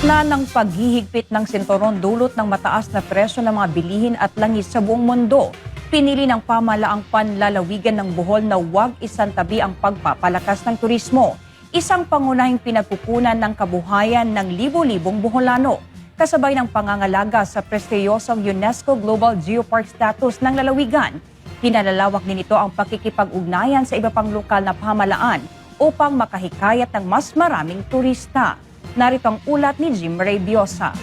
Gitna ng paghihigpit ng sinturon dulot ng mataas na presyo ng mga bilihin at langis sa buong mundo, pinili ng pamahalaang panlalawigan ng Bohol na huwag isantabi ang pagpapalakas ng turismo, isang pangunahing pinagkukunan ng kabuhayan ng libo-libong Boholano, kasabay ng pangangalaga sa prestiyosong UNESCO Global Geopark status ng lalawigan. Pinalalawak din ito ang pakikipag-ugnayan sa iba pang lokal na pamahalaan upang makahikayat ng mas maraming turista. Narito ang ulat ni Jim Ray Biosa.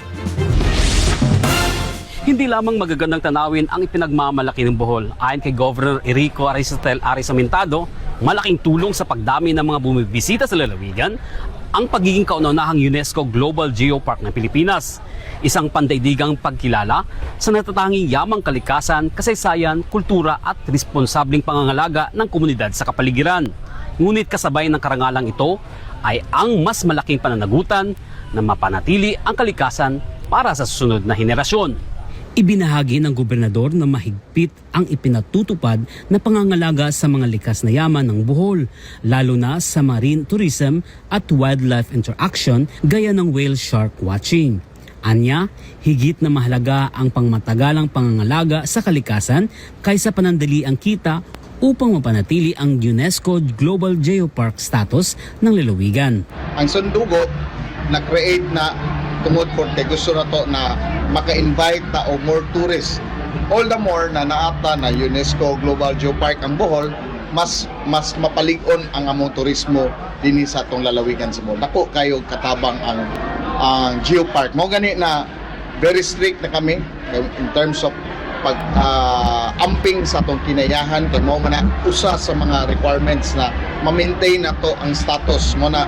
Hindi lamang magagandang tanawin ang ipinagmamalaki ng Bohol. Ayon kay Governor Enrico Aristotel Arizamintado, malaking tulong sa pagdami ng mga bumibisita sa lalawigan ang pagiging kauna-unahang UNESCO Global Geopark ng Pilipinas. Isang pandaigdigang pagkilala sa natatanging yamang kalikasan, kasaysayan, kultura at responsabling pangangalaga ng komunidad sa kapaligiran. Ngunit kasabay ng karangalang ito ay ang mas malaking pananagutan na mapanatili ang kalikasan para sa susunod na henerasyon. Ibinahagi ng gobernador na mahigpit ang ipinatutupad na pangangalaga sa mga likas na yaman ng Bohol, lalo na sa marine tourism at wildlife interaction gaya ng whale shark watching. Anya, higit na mahalaga ang pangmatagalang pangangalaga sa kalikasan kaysa panandali ang kita upang mapanatili ang UNESCO Global Geopark status ng lalawigan. Ang Sundugo na-create na tungod for gusto na to na maka-invite ta o more tourists. All the more na naata na UNESCO Global Geopark ang Bohol, mas mapalig-on ang among turismo dinhi sa atong lalawigan sa Bohol. Dako kayo katabang ang geopark. Mo gani na very strict na kami in terms of pag-amping sa atong kinayahan kay mo na usa sa mga requirements na ma-maintain nato ang status mo na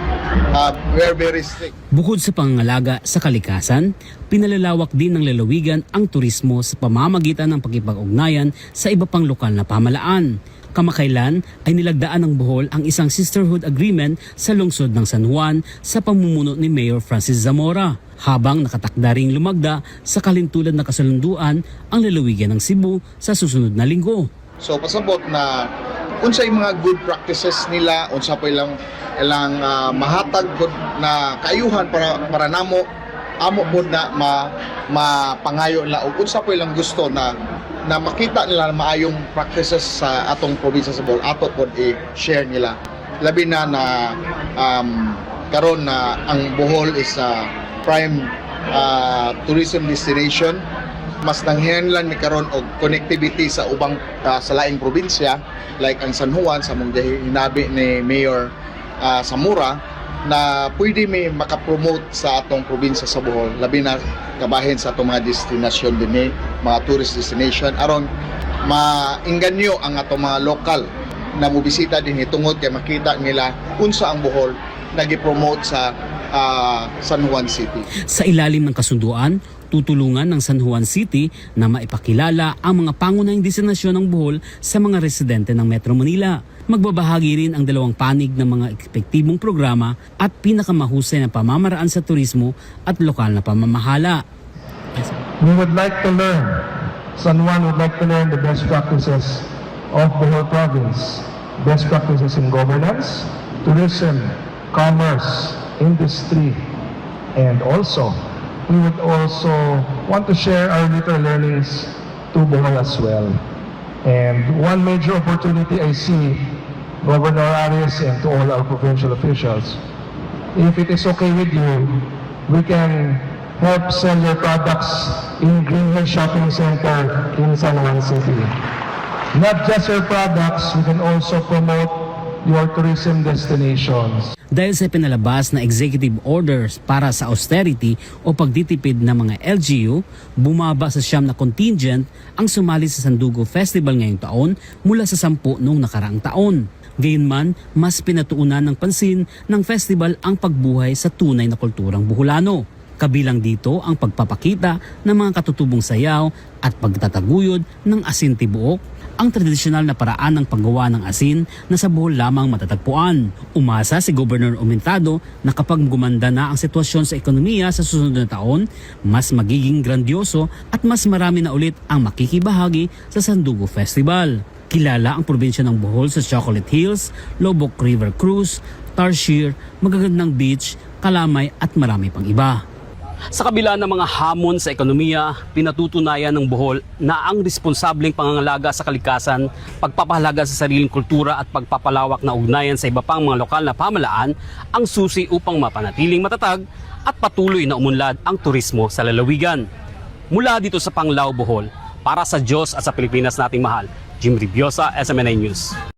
we're very strict. Bukod sa pangangalaga sa kalikasan, pinalalawak din ng lalawigan ang turismo sa pamamagitan ng pakikipag-ugnayan sa iba pang lokal na pamahalaan. Kamakailan ay nilagdaan ng Bohol ang isang sisterhood agreement sa lungsod ng San Juan sa pamumuno ni Mayor Francis Zamora, habang nakatakda ring lumagda sa kalintulan na kasalunduan ang lalawigan ng Cebu sa susunod na linggo. So pasabot na unsay mga good practices nila, unsa pa ilang mahatag gud na kaayuhan para namo amo pod na mapangayo nila ug unsa pa ilang gusto na makita nila na maayong practices sa atong probinsya sa Bohol, ato pod i-share nila. Labi na karon na ang Bohol is a prime tourism destination. Mas nanghinahanglan mi karon og connectivity sa ubang sa laing probinsya like ang San Juan sa mong hinabi ni Mayor Zamora na pwede mi makapromote sa atong probinsya sa Bohol, labi na kabahin sa atong mga destinasyon dinhi, mga tourist destination aron mainganyo ang atong mga lokal na mobisita dinhi tungod kay makita nila unsa ang Bohol nagi-promote sa San Juan City. Sa ilalim ng kasunduan, tutulungan ng San Juan City na maipakilala ang mga pangunahing destinasyon ng Bohol sa mga residente ng Metro Manila. Magbabahagi rin ang dalawang panig ng mga epektibong programa at pinakamahusay na pamamaraan sa turismo at lokal na pamamahala. We would like to learn, San Juan would like to learn the best practices of Bohol Province. Best practices in governance, tourism, commerce, industry, and also we would also want to share our little learnings to Bohol as well. And one major opportunity I see, Governor Arias and to all our provincial officials, if it is okay with you, we can help sell your products in Green Hill Shopping Center in San Juan City. Not just your products, we can also promote your tourism destinations. Dahil sa pinalabas na executive orders para sa austerity o pagtitipid ng mga LGU, bumaba sa 9 na contingent ang sumali sa Sandugo Festival ngayong taon mula sa 10 noong nakaraang taon. Gayunman, mas pinatuunan ng pansin ng festival ang pagbuhay sa tunay na kulturang Boholano. Kabilang dito ang pagpapakita ng mga katutubong sayaw at pagtataguyod ng asin tibuok, ang tradisyonal na paraan ng paggawa ng asin na sa Bohol lamang matatagpuan. Umasa si Governor Aumentado na kapag gumanda na ang sitwasyon sa ekonomiya sa susunod na taon, mas magiging grandioso at mas marami na ulit ang makikibahagi sa Sandugo Festival. Kilala ang probinsya ng Bohol sa Chocolate Hills, Lobok River Cruise, Tarsier, magagandang beach, Kalamay at marami pang iba. Sa kabila ng mga hamon sa ekonomiya, pinatutunayan ng Bohol na ang responsableng pangangalaga sa kalikasan, pagpapahalaga sa sariling kultura at pagpapalawak na ugnayan sa iba pang mga lokal na pamahalaan ang susi upang mapanatiling matatag at patuloy na umunlad ang turismo sa lalawigan. Mula dito sa Panglao, Bohol, para sa Diyos at sa Pilipinas nating mahal, Jim Ribiosa, SMNA News.